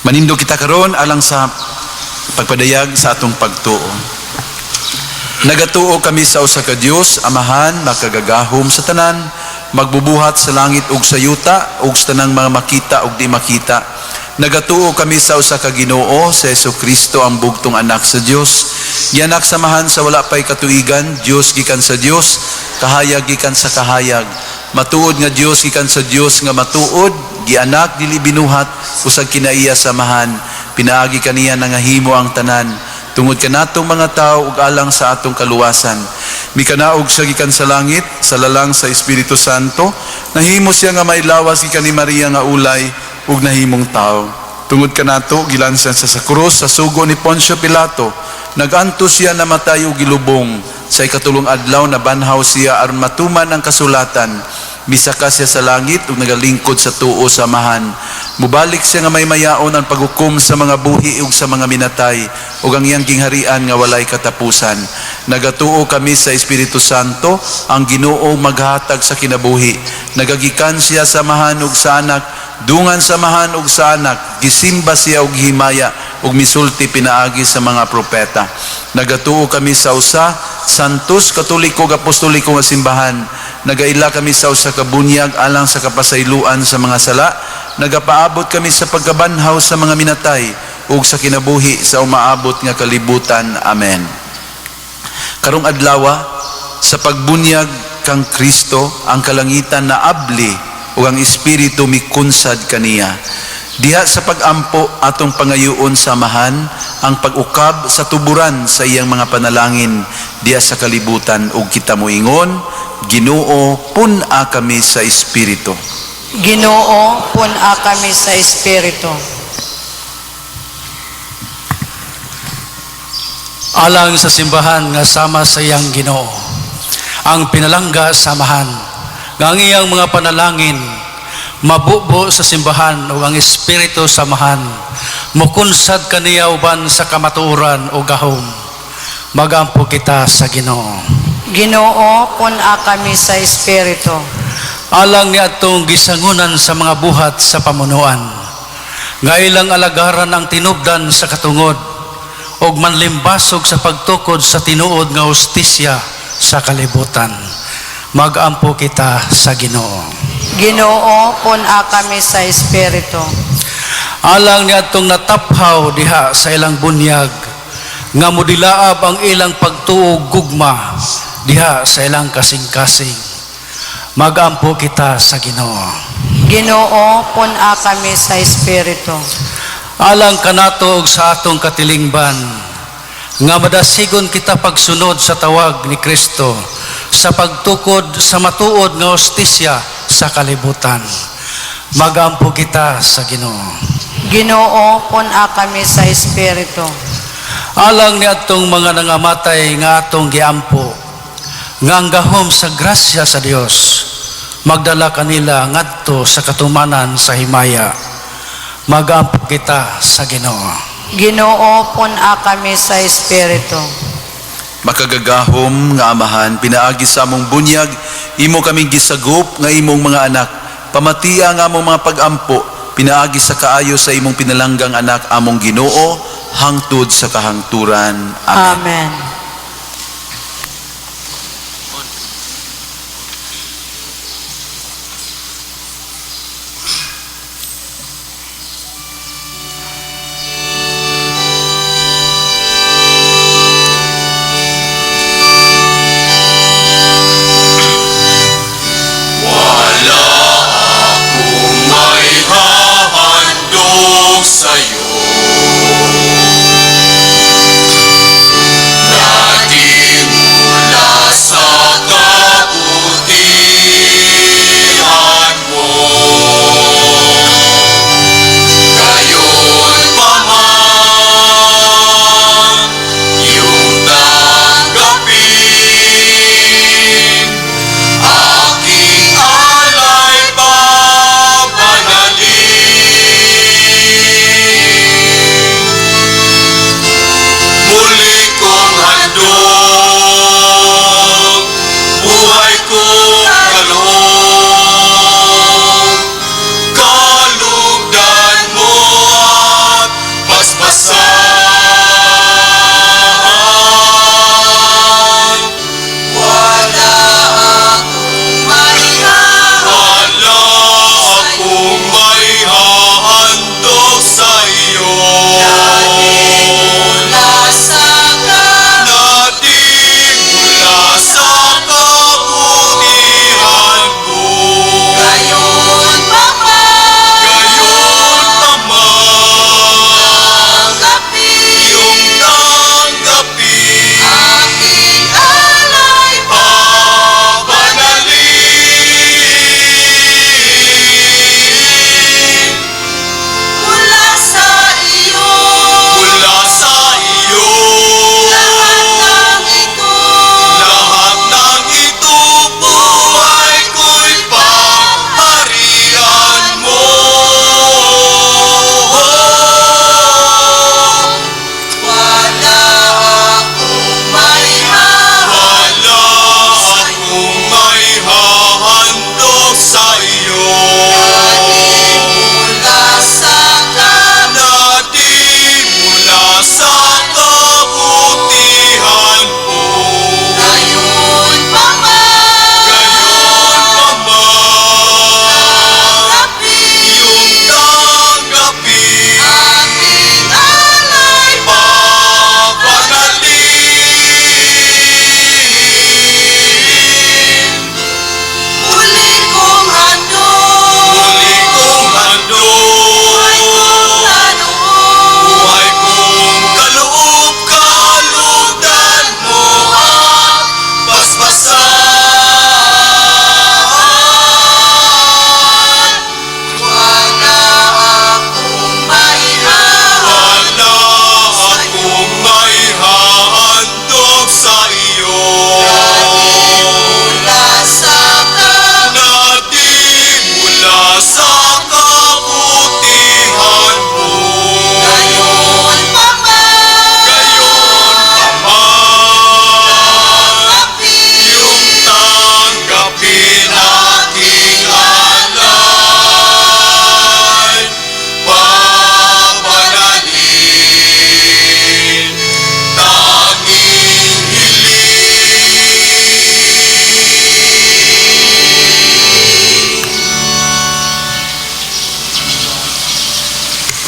Manindog kita karon alang sa pagpadayag sa atong pagtuo. Nagatuo kami sa usa ka Dios, Amahan, makagagahom sa tanan, magbubuhat sa langit ug sa yuta ug sa tanang mga makita ug di makita. Nagatuo kami sa usa ka Ginoo, sa Hesukristo, ang bugtong anak sa Dios. Gianak sa Amahan sa wala pay katuigan, Dios gikan sa Dios, kahayag gikan sa kahayag. Matuod nga Dios gikan sa Dios nga matuod, gianak dili binuhat, usag kinaiya sa Amahan. Pinaagi kaniya nangahimo ang tanan tungod kanatong mga tao ug alang sa atong kaluwasan. Mikanaog siya gikan sa langit, sa lalang sa Espiritu Santo, nahimo siya nga mailawas gikan ni Maria nga ulay ug nahimong tao. Tungod kanato gilansan siya sa krus sa sugo ni Poncio Pilato. Nagantos siya, namatay ug gilubong. Sa ikatulong adlaw nabanhaw siya aron matuman ang kasulatan. Misaka siya sa langit ug nagalingkod sa tuo sa Amahan. Mubalik siya nga maymayaon ang paghukom sa mga buhi ug sa mga minatay ug ang iyang gingharian nga walay katapusan. Nagatuo kami sa Espiritu Santo, ang Ginoo maghatag sa kinabuhi. Nagagikan siya sa Amahan ug sa Anak, dungan sa Amahan ug sa Anak, gisimba siya ug himaya ug misulti pinaagi sa mga propeta. Nagatuo kami sa usa, Santos, Katoliko ug Apostoliko nga simbahan. Nagaila kami sa usa ka bunyag alang sa kapasayloan sa mga sala. Nagapaabot kami sa pagkabanhaw sa mga minatay ug sa kinabuhi sa umaabot nga kalibutan. Amen. Karong adlawa sa pagbunyag kang Kristo, ang kalangitan na abli ug ang Espiritu mikunsad kaniya. Diha sa pagampo, atong pangayoon sa Amahan ang pag-ukab sa tuburan sa iyang mga panalangin diha sa kalibutan ug kita moingon: Ginoo, pun-a kami sa Espiritu. Ginoo, pun-a kami sa Espiritu. Alang sa simbahan nga sama sa iyang Ginoo, ang pinalangga sa Amahan, nga ang iyang mga panalangin mabubo sa simbahan ug ang Espiritu sa Amahan mukunsad kaniya uban sa kamatuoran o gahom. Magampo kita sa Ginoo. Ginoo, pun-a kami sa Espiritu. Alang ni atong gisangunan sa mga buhat sa pamunuan nga ilang alagaran ang tinubdan sa katungod ug manlimbasog sa pagtukod sa tinuod nga hustisya sa kalibutan. Magampo kita sa Ginoo. Ginoo, pun-a kami sa Espiritu. Alang ni atong nataphaw diha sa ilang bunyag nga modilaab ang ilang pagtuo ug gugma diha sa ilang kasing-kasing. Magampo kita sa Ginoo. Ginoo, pun-a kami sa Espiritu. Alang kanato ug sa atong katilingban nga madasigon kita pagsunod sa tawag ni Kristo sa pagtukod sa matuod nga hustisya sa kalibutan. Magampo kita sa Ginoo. Ginoo, pun-a kami sa Espiritu. Alang ni atong mga nangamatay nga atong giampo nga ang gahom sa grasya sa Dios magdala kanila ngadto sa katumanan sa himaya. Magampo kita sa Ginoo. Ginoo, pun-a kami sa Espiritu. Makagagahom nga Amahan, pinaagi sa among bunyag, imo kaming gisagop nga imong mga anak. Pamatia ang among mga pagampo, pinaagi sa kaayo sa imong pinalanggang anak, among Ginoo, hangtod sa kahangturan. Amen. Amen. Wala akong maihahandog sa'yo na di mula sa kabutihan mo. Gayon pa man, iyong tanggapin, aking alay papanalin.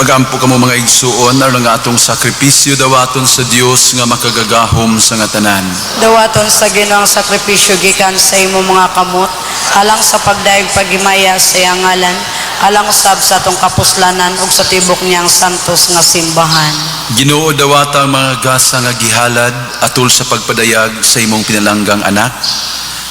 Pagampo kamo, mga igsuon, aron nga atong sakripisyo dawaton sa Dios nga makagagahom sa nga tanan. Dawaton sa Ginoo ang sakripisyo gikan sa imong mga kamot, alang sa pagdayeg paghimaya sa iyang ngalan, alang usab sa atong kapuslanan ug sa tibok niyang santos nga simbahan. Ginoo, dawata ang mga gasa nga gihalad atol sa pagpadayag sa imong pinalanggang anak.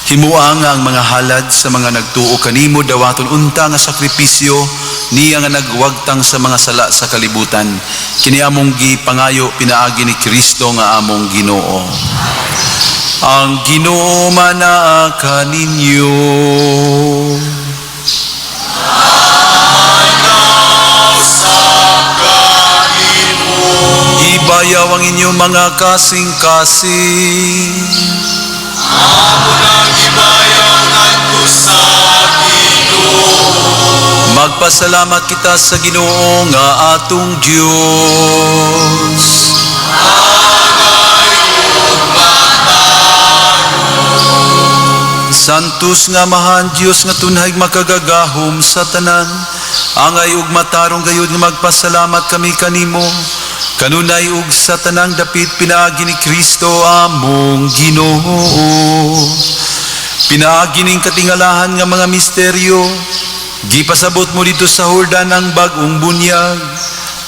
Himua nga ang mga halad sa mga nagtuo kanimo dawaton unta nga sakripisyo niya nga nagwagtang sa mga sala sa kalibutan. Kini among gipangayo pinaagi ni Kristo nga among Ginoo. Ang Ginoo manaa kaninyo. Ibayaw ang inyong mga kasing-kasing. Amo nang ibayaw ngadto sa Ginoo. Magpasalamat kita sa Ginoo nga atong Dios. Santos nga Amahan, Dios nga tunhay makagagahom sa tanan, angay ug matarong gayud nga magpasalamat kami kanimo kanunay ug sa tanang dapit pinaagi ni Kristo among Ginoo. Pinaagi ning katingalahan nga mga misteryo, gipasabot mo didto sa Jordan ang bag-ong bunyag,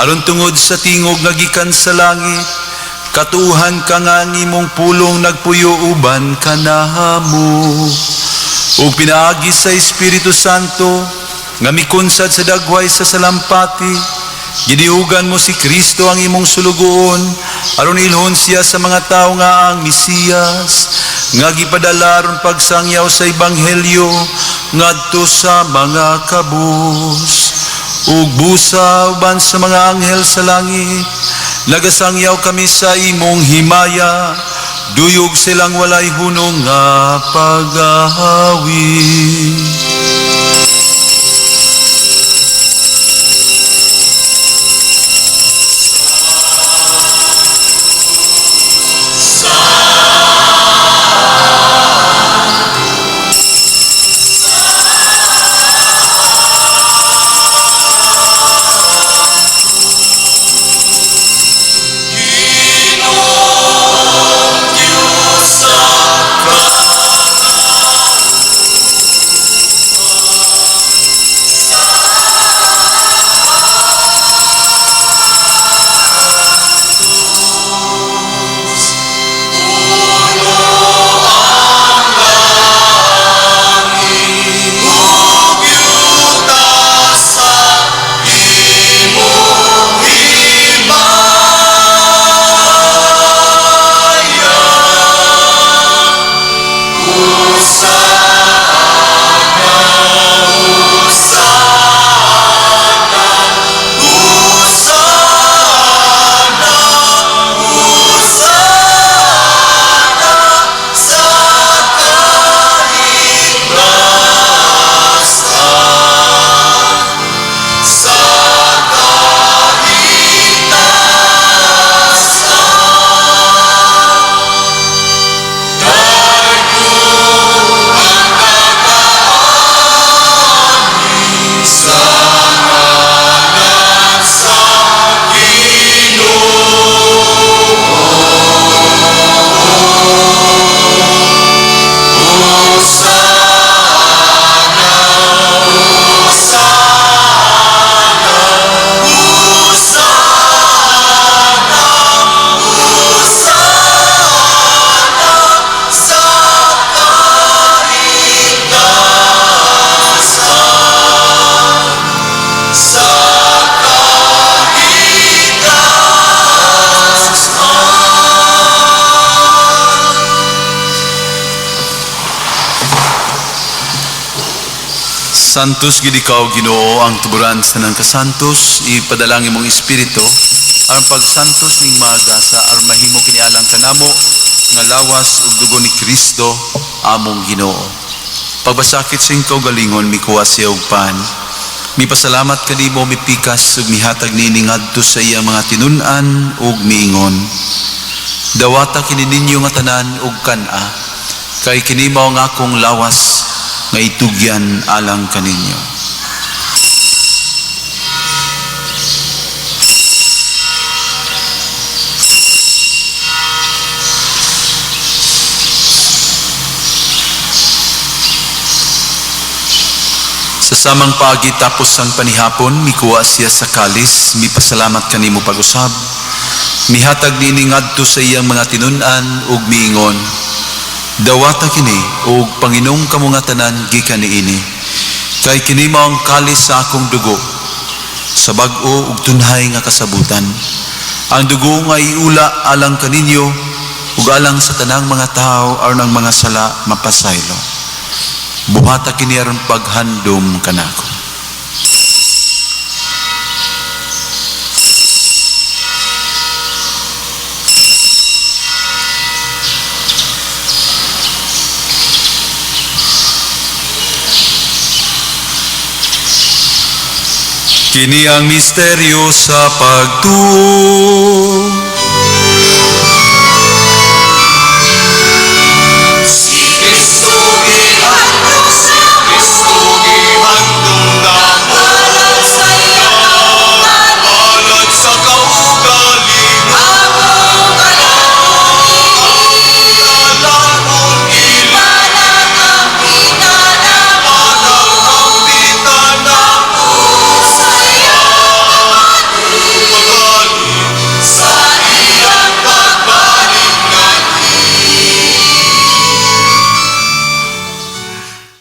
aron tungod sa tingog nga gikan sa langit, katuhan ka nga ang imong pulong nagpuyo uban kanamo. Ug pinaagi sa Espiritu Santo nga mikunsad sa dagway sa salampati, gidihugan mo si Kristo ang imong sulugoon aron ilhon siya sa mga tawo nga ang Mesiyas nga gipadala aron pagsangyaw sa ebanghelyo ngadto sa mga kabus. Ug busa uban sa mga anghel sa langit, nagasangyaw kami sa imong himaya, duyog silang walay hunong nga pag-awit. Santos gid ikaw, Ginoo, ang tuburan sa tanang kasantos. Ipadala ang imong espiritu aron pagsantos ning mga gasa aron mahimo kini alang kanamo nga lawas ug dugo ni Kristo among Ginoo. Pagbasakit sa iyang kaugalingon, mikuha siya og pan. Mipasalamat kanimo, mipikas ug mihatag niini ngadto sa iyang mga tinun-an ug miingon: "Dawata kini ninyo nga tanan ug kan-a, kay kini mao ang akong lawas nga itugyan alang kaninyo." Samang paagi tapos sang panihapon, mikuha siya sa kalis, mipasalamat kanimo pag-usab. Mihatag niini ngadto sa iyang mga tinun-an ug miingon, "Dawata kini ug panginom kamo nga tanan gikan niini. Kay kini mao ang kalis sa akong dugo, sa bag-o ug tunhay nga kasabutan. Ang dugo nga iula alang kaninyo ug alang sa tanang mga tao aron ang mga sala mapasaylo. Buhata kini aron paghandom kanako." Kini ang misteryo sa pagtuo.